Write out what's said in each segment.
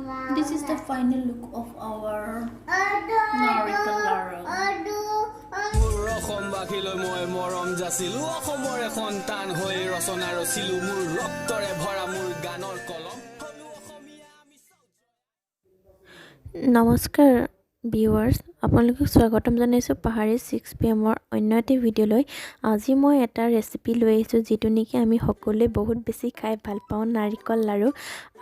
This is the final look of our narikal laru. মোৰ অসমবাসীলৈ মই মৰম যাচিলো, অসমৰে সন্তান হৈ ৰচনা ৰচিলো, মোৰ ৰক্তৰে ভৰা মোৰ গানৰ কলম। হলো অসমীয়া আমি। নমস্কাৰ ভিউৱাৰ্ছ, আপোনালোকক স্বাগতম জনাইছোঁ পাহাৰী 6 পি এমৰ অন্য এটি ভিডিঅ'লৈ। আজি মই এটা ৰেচিপি লৈ আহিছোঁ, যিটো নেকি আমি সকলোৱে বহুত বেছি খাই ভাল পাওঁ, নাৰিকল লাড়ু।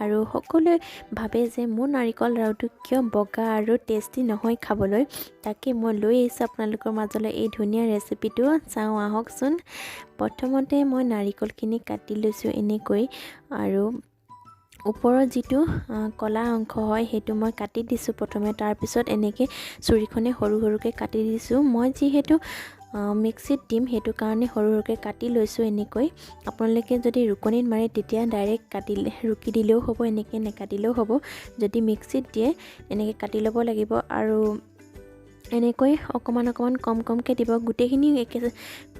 আৰু সকলোৱে ভাবে যে মোৰ নাৰিকল লাড়ুটো কিয় বগা আৰু টেষ্টি নহয় খাবলৈ। তাকে মই লৈ আহিছোঁ আপোনালোকৰ মাজলৈ এই ধুনীয়া ৰেচিপিটো। চাওঁ আহকচোন। প্ৰথমতে মই নাৰিকলখিনি কাটি লৈছোঁ এনেকৈ আৰু ওপৰৰ যিটো ক'লা অংশ হয়, সেইটো মই কাটি দিছোঁ প্ৰথমে। তাৰপিছত এনেকৈ চুৰিখনে সৰু সৰুকৈ কাটি দিছোঁ। মই যিহেতু মিক্সিত দিম, সেইটো কাৰণে সৰু সৰুকৈ কাটি লৈছোঁ এনেকৈ। আপোনালোকে যদি ৰুকনিত মাৰে, তেতিয়া ডাইৰেক্ট কাটি ৰুকি দিলেও হ'ব, এনেকৈ নেকাটিলেও হ'ব। যদি মিক্সিত দিয়ে, এনেকৈ কাটি ল'ব লাগিব আৰু এনেকৈ অকণমান অকণমান কম কমকৈ দিব। গোটেইখিনি একে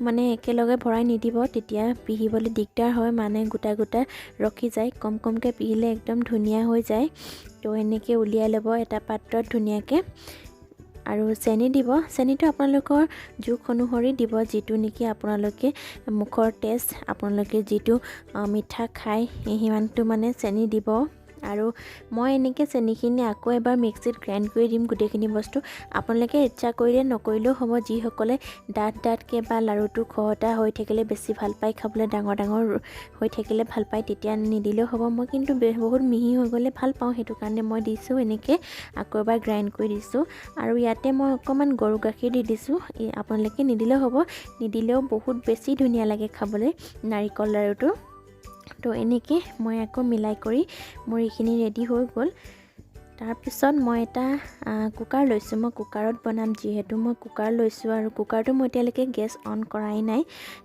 মানে একেলগে ভৰাই নিদিব, তেতিয়া পিহিবলৈ দিগদাৰ হয়, মানে গোটা গোটা ৰখি যায়। কম কমকৈ পিহিলে একদম ধুনীয়া হৈ যায়। তো এনেকৈ উলিয়াই ল'ব এটা পাত্ৰত ধুনীয়াকৈ আৰু চেনি দিব। চেনিটো আপোনালোকৰ জোখ অনুসৰি দিব, যিটো নেকি আপোনালোকে মুখৰ টেষ্ট, আপোনালোকে যিটো মিঠা খায়, সিমানটো মানে চেনি দিব। আৰু মই এনেকৈ চেনিখিনি আকৌ এবাৰ মিক্সিত গ্ৰাইণ্ড কৰি দিম গোটেইখিনি বস্তু। আপোনালোকে ইচ্ছা কৰিলে নকৰিলেও হ'ব। যিসকলে ডাঠ ডাঠকৈ বা লাড়ুটো খহটা হৈ থাকিলে বেছি ভাল পায় খাবলৈ, ডাঙৰ ডাঙৰ হৈ থাকিলে ভাল পায়, তেতিয়া নিদিলেও হ'ব। মই কিন্তু বহুত মিহি হৈ গ'লে ভাল পাওঁ, সেইটো কাৰণে মই দিছোঁ। এনেকৈ আকৌ এবাৰ গ্ৰাইণ্ড কৰি দিছোঁ আৰু ইয়াতে মই অকণমান গৰু গাখীৰ দি দিছোঁ। আপোনালোকে নিদিলেও হ'ব, নিদিলেও বহুত বেছি ধুনীয়া লাগে খাবলৈ নাৰিকল লাড়ুটো। তো এনেকৈ মই আকৌ মিলাই কৰি মোৰ এইখিনি ৰেডি হৈ গ'ল। তাৰপিছত মই এটা কুকাৰ লৈছোঁ। মই কুকাৰত বনাম, যিহেতু মই কুকাৰ লৈছোঁ আৰু কুকাৰটো মই এতিয়ালৈকে গেছ অন কৰাই নাই।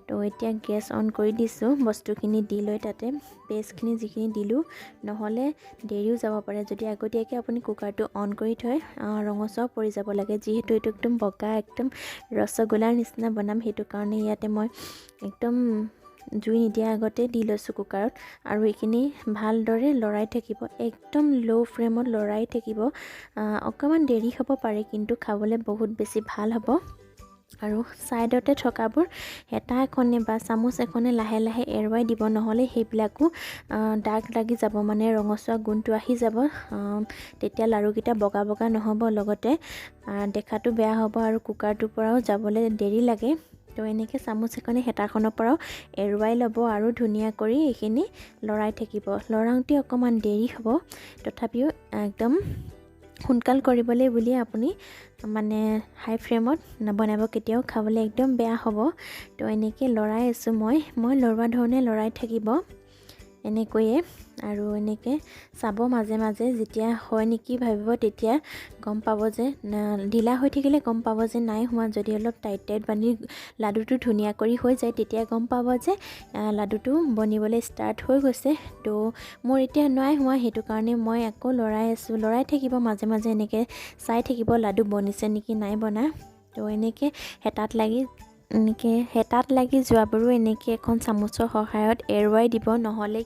তো এতিয়া গেছ অন কৰি দিছোঁ বস্তুখিনি দি লৈ, তাতে পেষ্টখিনি যিখিনি দিলোঁ। নহ'লে দেৰিও যাব পাৰে। যদি আগতীয়াকৈ আপুনি কুকাৰটো অন কৰি থয়, ৰঙচুৱাও পৰি যাব লাগে। যিহেতু এইটো একদম বগা, একদম ৰসগোল্লাৰ নিচিনা বনাম, সেইটো কাৰণে ইয়াতে মই একদম জুই নিদিয়াৰ আগতে দি লৈছোঁ কুকাৰত। আৰু এইখিনি ভালদৰে লৰাই থাকিব, একদম ল' ফ্লেমত লৰাই থাকিব। অকণমান দেৰি হ'ব পাৰে, কিন্তু খাবলৈ বহুত বেছি ভাল হ'ব। আৰু ছাইডতে থকাবোৰ হেতা এখনে বা চামুচ এখনে লাহে লাহে এৰুৱাই দিব, নহ'লে সেইবিলাকো দাগ লাগি যাব, মানে ৰঙচুৱা গোন্ধটো আহি যাব। তেতিয়া লাড়ুকেইটা বগা বগা নহ'ব, লগতে দেখাটো বেয়া হ'ব আৰু কুকাৰটোৰ পৰাও যাবলৈ দেৰি লাগে। তো এনেকৈ চামুচ এখনে হেতাখনৰ পৰাও এৰুৱাই ল'ব আৰু ধুনীয়া কৰি এইখিনি লৰাই থাকিব। লৰাওঁতে অকণমান দেৰি হ'ব, তথাপিও একদম সোনকাল কৰিবলৈ বুলি আপুনি মানে হাই ফ্লেমত নবনাব কেতিয়াও, খাবলৈ একদম বেয়া হ'ব। তো এনেকৈ লৰাই আছোঁ মই। মই লৰোৱা ধৰণে লৰাই থাকিব এনেকৈয়ে আৰু এনেকৈ চাব মাজে মাজে। যেতিয়া হয় নেকি ভাবিব, তেতিয়া গম পাব যে ঢিলা হৈ থাকিলে গম পাব যে নাই হোৱা। যদি অলপ টাইট টাইট বান্ধি লাডুটো ধুনীয়া কৰি হৈ যায়, তেতিয়া গম পাব যে লাডুটো বনিবলৈ ষ্টাৰ্ট হৈ গৈছে। তো মোৰ এতিয়া নাই হোৱা, সেইটো কাৰণে মই আকৌ লৰাই আছোঁ। লৰাই থাকিব মাজে মাজে, এনেকৈ চাই থাকিব লাডু বনিছে নেকি নাই বনা। তো এনেকৈ হেতাত লাগি যোৱাবোৰো এনেকৈ এখন চামুচৰ সহায়ত এৰুৱাই দিব, নহ'লে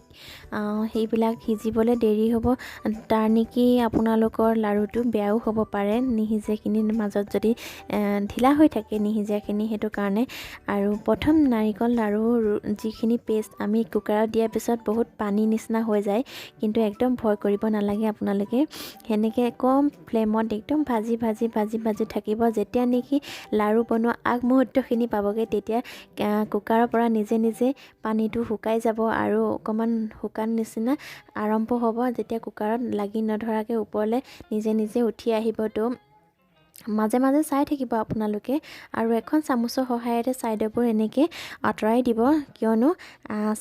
সেইবিলাক সিজিবলৈ দেৰি হ'ব। তাৰ নেকি আপোনালোকৰ লাড়ুটো বেয়াও হ'ব পাৰে, নিসিজেখিনিৰ মাজত যদি ঢিলা হৈ থাকে নিসিজাখিনি, সেইটো কাৰণে। আৰু প্ৰথম নাৰিকল লাড়ুৰ যিখিনি পেষ্ট আমি কুকাৰত দিয়াৰ পিছত বহুত পানী নিচিনা হৈ যায়, কিন্তু একদম ভয় কৰিব নালাগে আপোনালোকে। সেনেকৈ কম ফ্লেমত একদম ভাজি ভাজি ভাজি ভাজি থাকিব। যেতিয়া নেকি লাড়ু বনোৱা আগমুহূৰ্তখিনি পাবগৈ, তেতিয়া কুকাৰৰ পৰা নিজে নিজে পানীটো শুকাই যাব আৰু অকণমান শুকান নিচিনা আৰম্ভ হ'ব, যেতিয়া কুকাৰত লাগি নধৰাকৈ ওপৰলৈ নিজে নিজে উঠি আহিব। তো মাজে মাজে চাই থাকিব আপোনালোকে আৰু এখন চামুচৰ সহায়েৰে ছাইডৰবোৰ এনেকৈ আঁতৰাই দিব, কিয়নো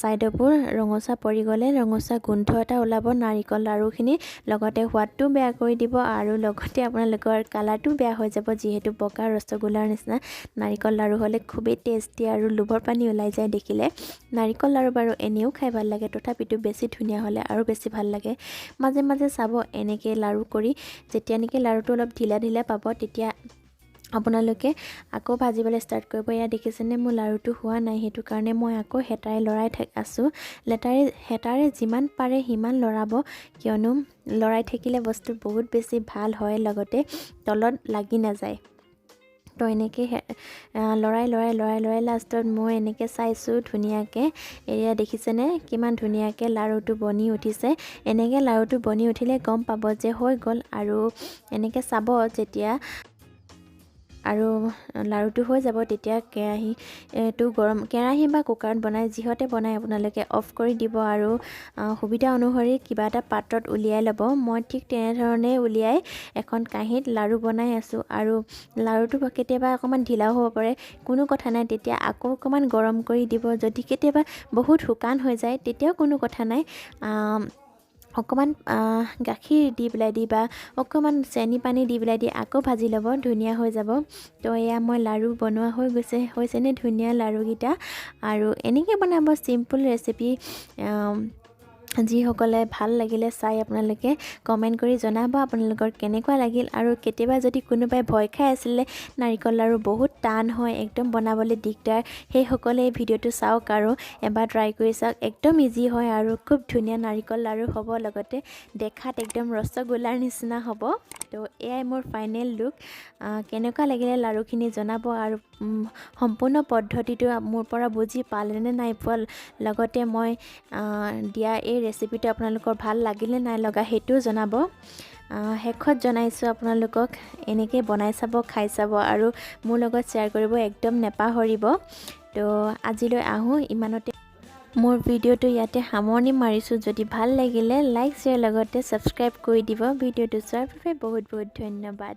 ছাইডৰবোৰ ৰঙচুৱা পৰি গ'লে ৰঙচুৱা গোন্ধ এটা ওলাব নাৰিকল লাড়ুখিনি, লগতে সোৱাদটোও বেয়া কৰি দিব আৰু লগতে আপোনালোকৰ কালাৰটোও বেয়া হৈ যাব। যিহেতু বগা ৰসগোল্লাৰ নিচিনা নাৰিকল লাড়ু হ'লে খুবেই টেষ্টি আৰু লোভৰ পানী ওলাই যায় দেখিলে। নাৰিকল লাড়ু বাৰু এনেও খাই ভাল লাগে, তথাপিতো বেছি ধুনীয়া হ'লে আৰু বেছি ভাল লাগে। মাজে মাজে চাব এনেকৈ লাড়ু কৰি। যেতিয়া নেকি লাড়ুটো অলপ ঢিলা ঢিলা পাব, তেতিয়া আপোনালোকে আকৌ ভাজিবলৈ ষ্টাৰ্ট কৰিব। এয়া দেখিছেনে, মোৰ লাড়ুটো হোৱা নাই, সেইটো কাৰণে মই আকৌ হেতাৰে লৰাই আছোঁ। হেতাৰে যিমান পাৰে সিমান লৰাব, কিয়নো লৰাই থাকিলে বস্তু বহুত বেছি ভাল হয়, লগতে তলত লাগি নাযায়। তো এনেকৈ লৰাই লৰাই লৰাই লৰাই লাষ্টত মই এনেকৈ চাইছোঁ ধুনীয়াকৈ। এয়া দেখিছেনে কিমান ধুনীয়াকৈ লাড়ুটো বনি উঠিছে। এনেকৈ লাড়ুটো বনি উঠিলে গম পাব যে হৈ গ'ল। আৰু এনেকৈ চাব যেতিয়া আৰু লাড়ুটো হৈ যাব, তেতিয়া কেৰাহীটো গৰম, কেৰাহী বা কুকাৰত বনাই, যিহতে বনাই আপোনালোকে অফ কৰি দিব আৰু সুবিধা অনুসৰি কিবা এটা পাত্ৰত উলিয়াই ল'ব। মই ঠিক তেনেধৰণে উলিয়াই এখন কাঁহীত লাড়ু বনাই আছোঁ। আৰু লাড়ুটো কেতিয়াবা অকণমান ঢিলাও হ'ব পাৰে, কোনো কথা নাই, তেতিয়া আকৌ অকণমান গৰম কৰি দিব। যদি কেতিয়াবা বহুত শুকান হৈ যায় তেতিয়াও কোনো কথা নাই, অকণমান গাখীৰ দি পেলাই দি বা অকণমান চেনি পানী দি পেলাই দি আকৌ ভাজি ল'ব, ধুনীয়া হৈ যাব। তো এয়া মই লাড়ু বনোৱা হৈ গৈছে। হৈছেনে ধুনীয়া লাড়ুকেইটা? আৰু এনেকৈ বনাব, চিম্পুল ৰেচিপি। যিসকলে ভাল লাগিলে চাই আপোনালোকে কমেণ্ট কৰি জনাব আপোনালোকৰ কেনেকুৱা লাগিল। আৰু কেতিয়াবা যদি কোনোবাই ভয় খাই আছিলে নাৰিকল লাড়ু বহুত টান হয়, একদম বনাবলৈ দিগদাৰ, সেইসকলে এই ভিডিঅ'টো চাওক আৰু এবাৰ ট্ৰাই কৰি চাওক। একদম ইজি হয় আৰু খুব ধুনীয়া নাৰিকল লাড়ু হ'ব, লগতে দেখাত একদম ৰসগোল্লাৰ নিচিনা হ'ব। তো এয়াই মোৰ ফাইনেল লুক। কেনেকুৱা লাগিলে লাড়ুখিনি জনাব আৰু সম্পূৰ্ণ পদ্ধতিটো মোৰ পৰা বুজি পালেনে নাই পোৱা, লগতে মই দিয়া এই ৰেচিপিটো আপোনালোকৰ ভাল লাগিলে নাই লগা সেইটোও জনাব। শেষত জনাইছোঁ আপোনালোকক, এনেকৈ বনাই চাব, খাই চাব আৰু মোৰ লগত শ্বেয়াৰ কৰিব একদম নেপাহৰিব। তো আজিলৈ আহোঁ, ইমানতে মোৰ ভিডিঅ'টো ইয়াতে সামৰণি মাৰিছোঁ। যদি ভাল লাগিলে লাইক, শ্বেয়াৰ লগতে ছাবস্ক্ৰাইব কৰি দিব। ভিডিঅ'টো চোৱাৰ বাবে বহুত বহুত ধন্যবাদ।